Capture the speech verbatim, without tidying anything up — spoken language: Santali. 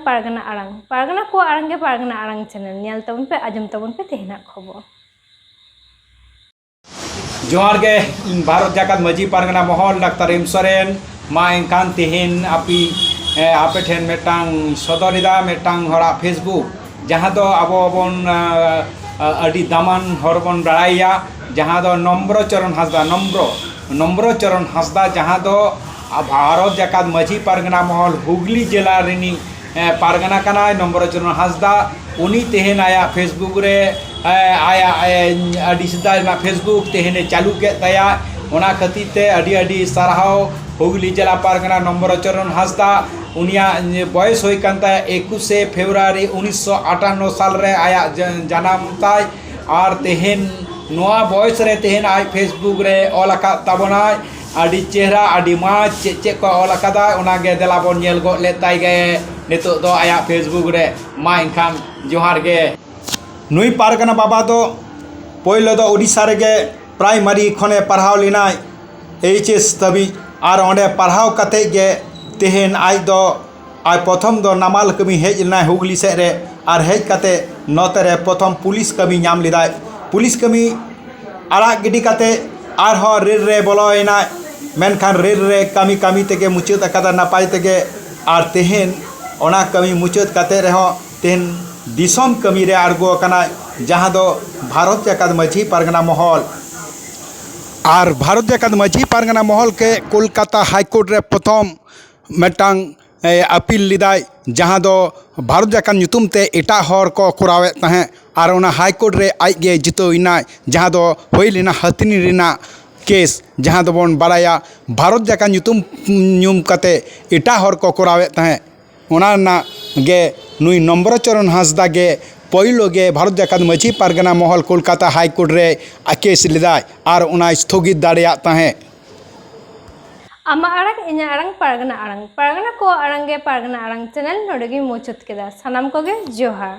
ᱯᱟᱨᱜᱟᱱᱟ ᱟᱲᱟᱝ, ᱯᱟᱨᱜᱟᱱᱟ ᱠᱚᱣᱟᱜ ᱟᱲᱟᱝ ᱜᱮ ᱯᱟᱨᱜᱟᱱᱟ ᱟᱲᱟᱝ ᱪᱮᱱᱮᱞ᱾ ᱧᱮᱞ ᱛᱟᱵᱚᱱ ᱯᱮ, ᱟᱸᱡᱚᱢ ᱛᱟᱵᱚᱱ ᱯᱮ ᱛᱮᱦᱮᱧᱟᱜ ᱠᱷᱚᱵᱚᱨ᱾ ᱡᱚᱦᱟᱨ ᱜᱮ, ᱤᱧ ᱵᱷᱟᱨᱚᱛ ᱡᱟᱠᱟᱛ ᱢᱟᱹᱡᱷᱤ ᱯᱟᱨᱜᱟᱱᱟ ᱢᱚᱦᱚᱞ ᱰᱟᱠᱛᱟᱨ ᱮᱢ ᱥᱚᱨᱮᱱ᱾ ᱢᱟ ᱮᱱᱠᱷᱟᱱ ᱛᱮᱦᱮᱧ ᱟᱯᱮ, ᱮ, ᱟᱯᱮ ᱴᱷᱮᱱ ᱢᱤᱫᱴᱟᱝ ᱥᱚᱫᱚᱨ ᱮᱫᱟ, ᱢᱤᱫᱴᱟᱝ ᱦᱚᱲᱟᱜ Facebook, ᱡᱟᱦᱟᱸ ᱫᱚ ᱟᱵᱚ ᱵᱚᱱ, ᱟ, ᱟ, ᱟᱹᱰᱤ ᱫᱟᱢᱟᱱ ᱦᱚᱲ ᱵᱚᱱ ᱵᱟᱲᱟᱭᱟ, ᱡᱟᱦᱟᱸ ᱫᱚ ᱱᱚᱢᱵᱨᱚ ᱪᱚᱨᱚᱱ ᱦᱟᱸᱥᱫᱟ, ᱱᱚᱢᱵᱨᱚ, ᱱᱚᱢᱵᱨᱚ ᱪᱚᱨᱚᱱ ᱦᱟᱸᱥᱫᱟ, ᱡᱟᱦᱟᱸ ᱫᱚ ᱵᱷᱟᱨᱚᱛ ᱡᱟᱠᱟᱛ ᱢᱟᱹᱡᱷᱤ ᱯᱟᱨᱜᱟᱱᱟ ᱢᱚᱦᱚᱞ ᱦᱩᱜᱽᱞᱤ ᱡᱮᱞᱟ ᱨᱤᱱᱤᱡ, ᱮ, ᱯᱟᱨᱜᱟᱱᱟ ᱠᱟᱱᱟᱭ, ᱱᱚᱢᱵᱨᱚ ᱪᱚᱨᱚᱱ ᱦᱟᱸᱥᱫᱟ᱾ ᱩᱱᱤ ᱛᱮᱦᱮᱧ ᱟᱭᱟᱜ Facebook ᱨᱮ, ᱮ, ᱟᱭᱟᱜ, ᱮ, ᱟᱹᱰᱤ ᱥᱮᱫᱟᱭ ᱨᱮᱱᱟᱜ Facebook ᱛᱮᱦᱮᱧ ᱮ ᱪᱟᱹᱞᱩ ᱠᱮᱫ ᱛᱟᱭᱟ᱾ ᱚᱱᱟ ᱠᱷᱟᱹᱛᱤᱨ ᱛᱮ ᱟᱹᱰᱤ ᱟᱹᱰᱤ ᱥᱟᱨᱦᱟᱣ ᱦᱩᱜᱽᱞᱤ ᱡᱮᱞᱟ ᱯᱟᱨᱜᱟᱱᱟ ᱱᱚᱢᱵᱨᱚ ᱪᱚᱨᱚᱱ ᱦᱟᱸᱥᱫᱟ᱾ ᱩᱱᱤᱭᱟᱜ ᱵᱚᱭᱮᱥ ᱦᱩᱭ ᱠᱟᱱ ᱛᱟᱭᱟ ᱮᱠᱩᱥᱮ ᱯᱷᱮᱵᱽᱨᱩᱣᱟᱨᱤ ᱩᱱᱤᱥᱥᱚ ᱟᱴᱟᱱᱱᱚ ᱥᱟᱞ ᱨᱮ ᱟᱭᱟᱜ ᱡᱟ-, ᱡᱟᱱᱟᱢ ᱛᱟᱭ᱾ ᱟᱨ ᱛᱮᱦᱮᱧ ᱱᱚᱣᱟ ᱵᱚᱭᱮᱥ ᱨᱮ ᱛᱮᱦᱮᱧ ᱟᱡ Facebook ᱨᱮ ᱚᱞ ᱟᱠᱟᱫ ᱛᱟᱵᱚᱱᱟᱭ, ᱟᱹᱰᱤ ᱪᱮᱦᱨᱟ, ᱟᱹᱰᱤ ᱢᱚᱡᱽ, ᱪᱮᱫ ᱪᱮᱫ ᱠᱚ ᱚᱞ ᱟᱠᱟᱫᱟᱭ, ᱚᱱᱟᱜᱮ ᱫᱮᱞᱟ ᱵᱚᱱ ᱧᱮᱞ ᱜᱚᱫ ᱞᱮᱫ ᱛᱟᱭ ᱜᱮ᱾ ᱱᱤᱛᱚᱜ ᱫᱚ ᱟᱭᱟᱜ Facebook ᱨᱮ, ᱢᱟ ᱮᱱᱠᱷᱟᱱ ᱡᱚᱦᱟᱨ ᱜᱮ᱾ ᱱᱩᱭ ᱯᱟᱨᱜᱟᱱᱟ ᱵᱟᱵᱟ ᱫᱚ ᱯᱳᱭᱞᱳ ᱫᱚ ᱳᱰᱤᱥᱟ ᱨᱮᱜᱮ ᱯᱨᱟᱭᱢᱟᱨᱤ ᱠᱷᱚᱱᱮ ᱯᱟᱲᱦᱟᱣ ᱞᱮᱱᱟᱭ, ᱮᱭᱤᱪ ᱮᱥ ᱫᱷᱟᱹᱵᱤᱡ, ᱟᱨ ᱚᱸᱰᱮ ᱯᱟᱲᱦᱟᱣ ᱠᱟᱛᱮᱫ ᱜᱮ ᱛᱮᱦᱮᱧ ᱟᱡ ᱫᱚ, ᱟᱡ ᱯᱨᱚᱛᱷᱚᱢ ᱫᱚ ᱱᱟᱢᱟᱞ ᱠᱟᱹᱢᱤ ᱦᱮᱡ ᱞᱮᱱᱟᱭ ᱦᱩᱜᱽᱞᱤ ᱥᱮᱫ ᱨᱮ, ᱟᱨ ᱦᱮᱡ ᱠᱟᱛᱮᱫ ᱱᱚᱛᱮ ᱨᱮ ᱯᱨᱚᱛᱷᱚᱢ ᱯᱩᱞᱤᱥ ᱠᱟᱹᱢᱤ ᱧᱟᱢ ᱞᱮᱫᱟᱭ᱾ ᱯᱩᱞᱤᱥ ᱠᱟᱹᱢᱤ ᱟᱲᱟᱜ ᱜᱤᱰᱤ ᱠᱟᱛᱮᱫ ᱟᱨᱦᱚᱸ ᱨᱮᱞ ᱨᱮ ᱵᱚᱞᱚᱭᱮᱱᱟᱭ, ᱢᱮᱱᱠᱷᱟᱱ ᱨᱮᱞ ᱨᱮ ᱠᱟᱹᱢᱤ ᱠᱟᱹᱢᱤ ᱛᱮᱜᱮ ᱢᱩᱪᱟᱹᱫ ᱟᱠᱟᱫᱟ ᱱᱟᱯᱟᱭ ᱛᱮᱜᱮ, ᱟᱨ ᱛᱮᱦᱮᱧ ᱚᱱᱟ ᱠᱟᱹᱢᱤ ᱢᱩᱪᱟᱹᱫ ᱠᱟᱛᱮᱫ ᱨᱮᱦᱚᱸ ᱛᱮᱦᱮᱧ ᱫᱤᱥᱚᱢ ᱠᱟᱹᱢᱤ ᱨᱮ ᱟᱬᱜᱚ ᱟᱠᱟᱱᱟᱭ, ᱡᱟᱦᱟᱸ ᱫᱚ ᱵᱷᱟᱨᱚᱛ ᱡᱟᱠᱟᱛ ᱢᱟᱹᱡᱷᱤ ᱯᱟᱨᱜᱟᱱᱟ ᱢᱚᱦᱚᱞ᱾ ᱟᱨ ᱵᱷᱟᱨᱚᱛ ᱡᱟᱠᱟᱛ ᱢᱟᱹᱡᱷᱤ ᱯᱟᱨᱜᱟᱱᱟ ᱢᱚᱦᱚᱞ ᱜᱮ ᱠᱳᱞᱠᱟᱛᱟ ᱦᱟᱭ ᱠᱳᱨᱴ ᱨᱮ ᱯᱨᱚᱛᱷᱚᱢ ᱢᱤᱫᱴᱟᱝ, ᱮ, ᱟᱹᱯᱤᱞ ᱞᱮᱫᱟᱭ, ᱡᱟᱦᱟᱸ ᱫᱚ ᱵᱷᱟᱨᱚᱛ ᱡᱟᱠᱟᱛ ᱧᱩᱛᱩᱢ ᱛᱮ ᱮᱴᱟᱜ ᱦᱚᱲ ᱠᱚ ᱠᱚᱨᱟᱣᱮᱫ ᱛᱟᱦᱮᱸᱫ, ᱟᱨ ᱚᱱᱟ ᱦᱟᱭ ᱠᱳᱨᱴ ᱨᱮ ᱟᱡ ᱜᱮ ᱡᱤᱛᱟᱹᱣ ᱮᱱᱟᱭ, ᱡᱟᱦᱟᱸ ᱫᱚ ᱦᱩᱭ ᱞᱮᱱᱟ ᱦᱟᱹᱛᱱᱤ ᱨᱮᱱᱟᱜ ᱠᱮᱥ, ᱡᱟᱦᱟᱸ ᱫᱚᱵᱚᱱ ᱵᱟᱲᱟᱭᱟ ᱵᱷᱟᱨᱚᱛ ᱡᱟᱠᱟᱛ ᱧᱩᱛᱩᱢ ᱧᱩᱢ ᱠᱟᱛᱮ ᱮᱴᱟᱜ ᱦᱚᱲ ᱠᱚ ᱠᱚᱨᱟᱣᱮᱫ ᱛᱟᱦᱮᱸᱫ᱾ ᱚᱱᱟ ᱨᱮᱱᱟᱜ ᱜᱮ ᱱᱩᱭ ᱱᱚᱢᱵᱨᱚ ᱪᱚᱨᱚᱱ ᱦᱟᱸᱥᱫᱟ ᱜᱮ ᱯᱳᱭᱞᱳ ᱜᱮ ᱵᱷᱟᱨᱚᱛ ᱡᱟᱠᱟᱛ ᱢᱟᱹᱡᱷᱤ ᱯᱟᱨᱜᱟᱱᱟ ᱢᱚᱦᱚᱞ ᱠᱳᱞᱠᱟᱛᱟ ᱦᱟᱭ ᱠᱳᱨᱴ ᱨᱮ ᱠᱮᱥ ᱞᱮᱫᱟᱭ ᱟᱨ ᱚᱱᱟᱭ ᱥᱛᱷᱚᱜᱤᱛ ᱫᱟᱲᱮᱭᱟᱜ ᱛᱟᱦᱮᱸᱫ᱾ ᱟᱢᱟᱜ ᱟᱲᱟᱝ, ᱤᱧᱟᱹᱜ ᱟᱲᱟᱝ, ᱯᱟᱨᱜᱟᱱᱟ ᱟᱲᱟᱝ, ᱯᱟᱨᱜᱟᱱᱟ ᱠᱚᱣᱟᱜ ᱟᱲᱟᱝ ᱜᱮ ᱯᱟᱨᱜᱟᱱᱟ ᱟᱲᱟᱝ ᱪᱮᱱᱮᱞ ᱱᱚᱰᱮ ᱜᱤᱧ ᱢᱩᱪᱟᱹᱫ ᱠᱮᱫᱟ᱾ ᱥᱟᱱᱟᱢ ᱠᱚᱜᱮ ᱡᱚᱦᱟᱨ᱾